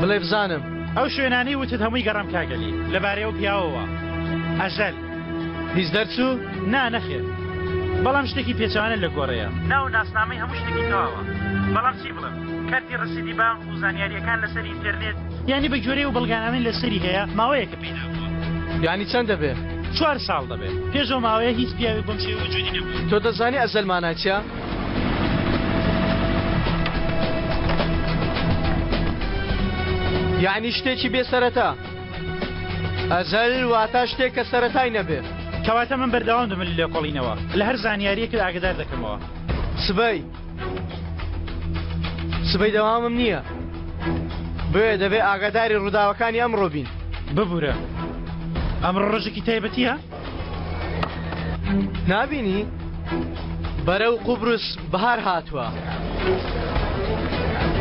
بڵێ بزانم. ئەو شوێنانەی وتت هەمووی گەڕام کاک عەلی، لەبارەی ئەو پیاوەوە. ئەزەل. هیچ دەرچوو؟ نا نەخێر. بەڵام شتێکی پێچەوانە لە گۆڕێیە. ناو و ناسنامەی هەموو شتێکی تەواوە. بەڵام چی بڵێم. کارتی ڕەسیدی بانق و زانیارییەکان لەسەر ئینتێرنێت. یانی بە گوێرەی ئەو بەڵگانانەی لەسەری هەیە ماوەیەکە پەیدا بووە. یانی چەند دەبێ؟ چوار ساڵ دەبێ. پێش ئەو ماوەیە هیچ پیاوێک بەم شێوە وجودی نەبووە. تۆ دەزانی ئەزەل مانای چیە؟ یانی شتێکی بێ سەرەتا. ئەزەل واتا شتێک کە سەرەتای نەبێ. کەواتە من بەردەوام دەبم لە لێکۆڵینەوە. لە هەر زانیارییەکت ئاگەدار دەکەمەوە. سبەی سبەی دەوامم نییە. بۆیە دەبێ ئاگاداری ڕووداوەکانی ئەمڕۆ بین. ببورە ئەمڕۆ ڕۆژێکی تایبەتییە؟ نابینی؟ بەرەو قوبرس بەهار هاتووە.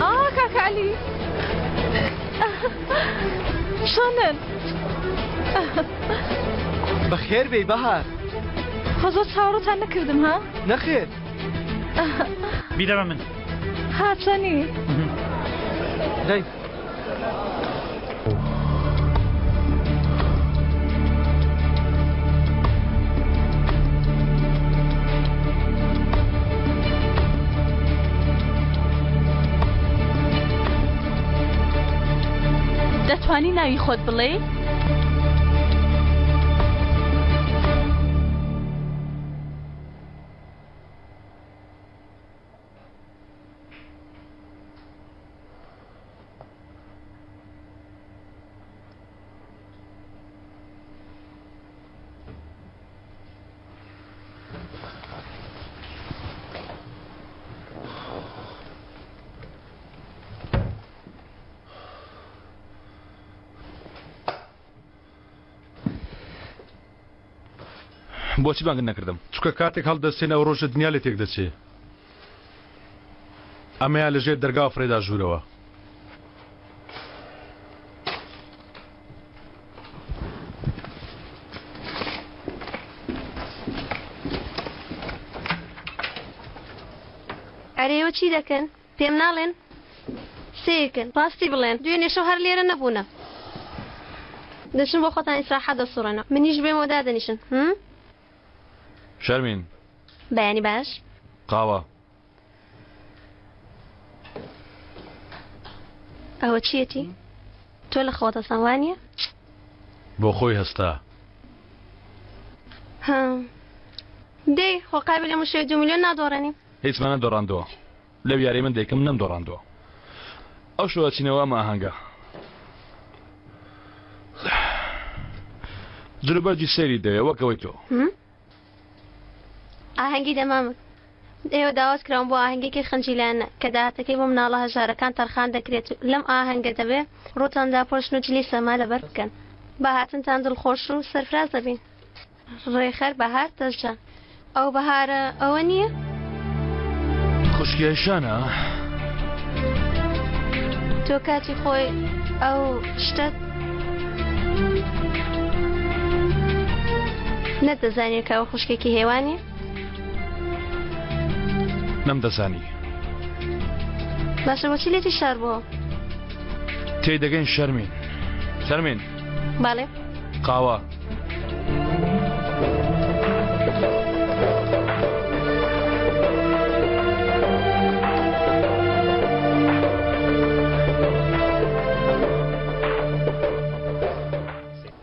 ئا کاکە عەلی چۆنن؟ بەخێر بێی بەهار. خۆ زۆر چاوەڕووتان نەکردم ها؟ نەخێر. بیدە بە من. ها چۆنی؟ دەی. دەتوانی ناوی خۆت بڵێی؟ بۆچی بانگت نەکردم؟ چونکە کاتێک هەڵدەستێن ئەو ڕۆژە دنیا لێ تێک دەچێ. ئەمەیان لە ژێر دەرگاوە فڕێدا ژوورەوە. ئەرێ ئێوە چی دەکەن؟ پێم ناڵێن؟ سەیرکەن ڕاستی بڵێن دوێنێ شەو هەر لێرە نەبوونە. دەچن بۆ خۆتان ئیسراحەت دەسوڕێنەوە منیش بێمەوە دادەنیشن هم؟ شەرمین. بەیانی باش. قاوە. ئەوە چیەتی؟ تۆ لە خەوت هەستان وانیە؟ بۆ خۆی هەستا. ها دەی خۆ قابیل ئەموو شەوێ دوو ملیۆن نادۆڕێنی. هیچمان نەدۆڕاندووە. لەو یاریەی من دەیکەم نەمدۆڕاندووە. ئەو شەوە ئەچینەوە ئەم ئاهەنگە. جلوبەرگی سەیری دەوێ وەک ئەوەی تۆ. ئاهەنگی دەمامک. ئێوە داوەت کراون بۆ ئاهەنگێکی خنجیلانە کە داهاتەکەی بۆ مناڵە هەژارەکان تەرخان دەکرێت و لەم ئاهەنگە دەبێ ڕووتان داپۆشن و جلی سەما لەبەر بکەن. بە هاتنتان دڵخۆش و سەرفراز دەبین. ڕێکخەر بەهار تەزجان. ئەو بەهارە ئەوە نییە؟ خوشکی ئەیشانە؟ تۆ کاتی خۆی ئەو شتەت نەتدەزانی کە ئەو خوشکێکی هێوانی؟ نەمدەزانی. باشە بۆچی لێتی شار بۆ؟ تێدەگەین شەرمین. شەرمین. بەڵێ. قاوە.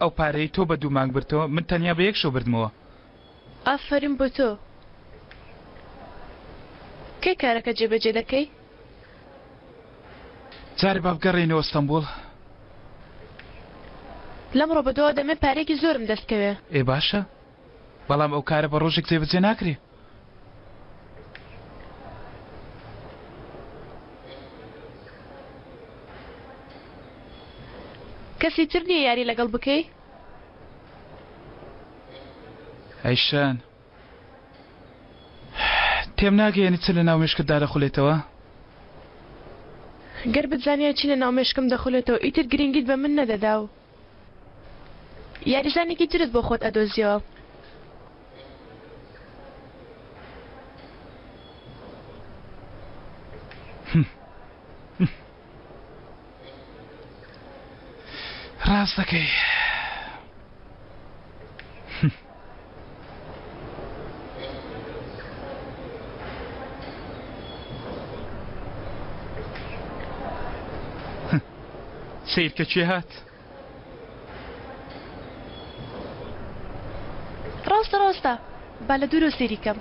ئەو پارەی تۆ بە دوو مانگ بردتەوە من تەنیا بە یەک شەو بردمەوە. ئافەرین بۆ تۆ. کەی کارەکە جێبەجێ دەکەی؟ جارێ با بگەڕێینەوە ئەستەنبوڵ. لەمڕۆ بەدواوە دەمەوێ پارەیەکی زۆرم دەست کەوێ. ئێ باشە بەڵام ئەو کارە بە ڕۆژێک جێبەجێ ناکرێ. کەسی تر نییە یاری لەگەڵ بکەی؟ ئەیشان تێم ناگەیەنی چ لە ناو مێشکتدا دەخولێتەوە؟ گەر بتزانیایە چی لە ناو مێشکم دەخولێتەوە ئیتر گرینگیت بە من نەدەدا و یاریزانێکی ترت بۆ خۆت ئەدۆزیەوە. ڕاست دەکەی. سەیرکە کێ هات. ڕاستە ڕاستە با لە دوورەوە سەیری کەم.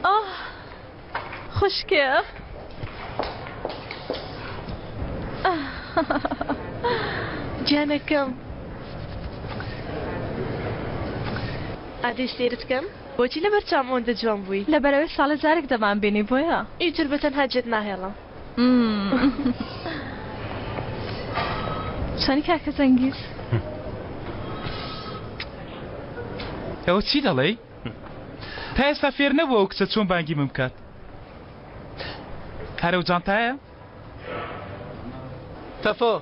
ئاه خوشکێ. گیانەکەم ئادەی سەیرت کەم بۆچی لەبەر چاوم ئەوەندە جوان بووی؟ لەبەرئەوەی ساڵێ جارێک دەمانبینی بۆیە. ئیتر بە تەنها جێت ناهێڵم. چۆنی کاکە جەنگیز؟ ئەوە چی دەڵێی؟ تا ئێستا فێر نەبووە ئەو کچە چۆن بانگی من بکات. هەر ئەو جانتایە؟ تەفۆ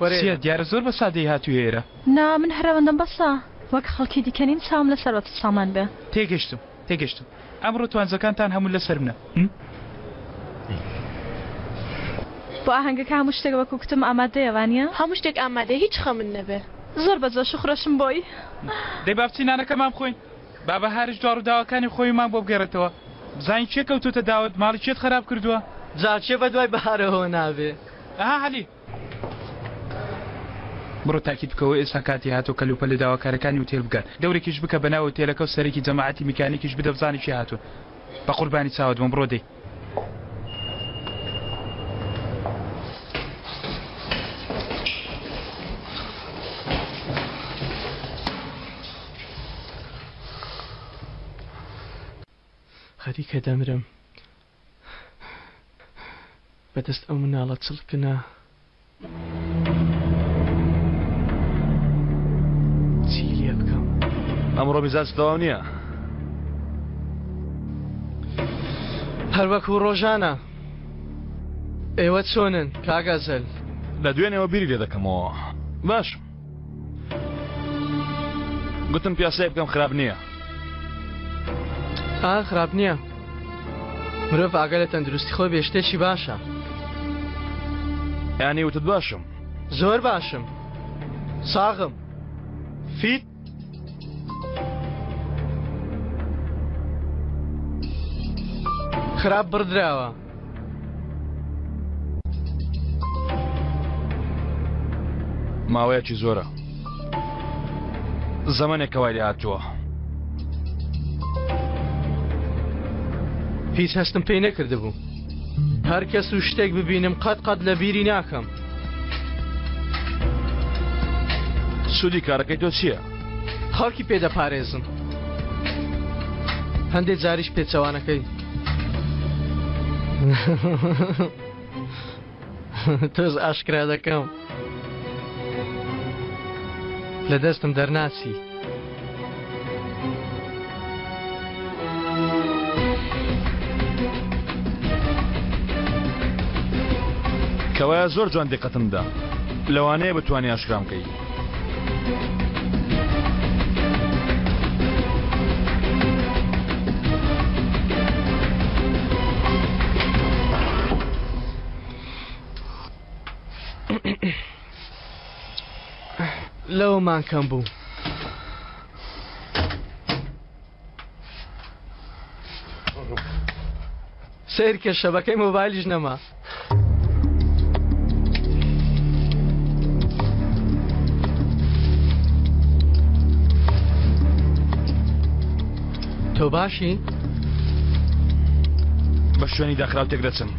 وەرە چییە دیارە زۆر بە سادەیی هاتوویە ئێرە. نا من هەر ئەوەندەم بەسە. وەک خەڵکی دیکە نیم چاوم لە سەروەت و سامان بێ. تێگەشتم تێگەشتم. ئەمڕۆ توانجەکانتان هەموو لەسەر منە. بۆ ئاهەنگەکە هەموو شتێک وەکو کوتم ئامادەیە وانیە؟ هەموو شتێک ئامادەیە هیچ خەمت نەبێ. زۆر بە جۆش و خرۆشم بۆی. دەی با بچین نانەکەمان بخۆین. با بەهاریش دوا ڕووداوەکانی خۆیمان بۆ بگێڕێتەوە. بزانین کێ کەوتۆتە داوت، ماڵی کێت خەراپ کردووە. جا کێ بە دوای بەهارەوە نابێ؟ ئەها عەلی. بڕۆ تاکید بکەوە ئێستا کاتی هاتووە کەلوپەلە داواکارەکانی ئوتێل بگەن. دەورێکیش بکە بە ناو ئوتێلەکە و سەرێکی جەماعەتی میکانیکیش بدە بزانە کێ هاتوون. بە قوربانی چاوت بم بڕۆ دەی. خەریکە دەمرم بەدەست ئەو مناڵە چڵکنە. چی لێ بکەم؟ ئەمڕۆ میزاجت تەواو نییە؟ هەر وەکو ڕۆژانە. ئێوە چۆنن کاک ئەزەل؟ لە دوێنێوە بیری لێ دەکەمەوە. باشم. گوتم پیاسەیەک بکەم خراپ نییە. ئا خراپ نییە. مرۆڤ ئاگا لە تەندروستی خۆی بێ شتێکی باشە. یانی وتت باشم؟ زۆر باشم. ساغم. فیت. خراپ بڕدراوە. ماوەیەکی زۆرە زەمەنێکە وای لێ هاتووە. هیچ هەستم پێی نەکردبوو. هەر کەس و شتێک ببینم قەت قەت لە بیری ناکەم. سوودی کارەکەی تۆ چییە؟ خەڵکی پێ دەپارێزم. هەندێ جاریش پێچەوانەکەی. تۆز ئاشکرا دەکەم. لە دەستم دەرناچی. کەوایە زۆر جوان دیقەتم دا. لەوانەیە بتوانی ئاشکرام کەی. لەوەمان کەم بوو. سەیرکە شەبەکەی مۆبایلیش نەما. تۆ باشی؟ بە شوێنی داخراو تێک دەچم.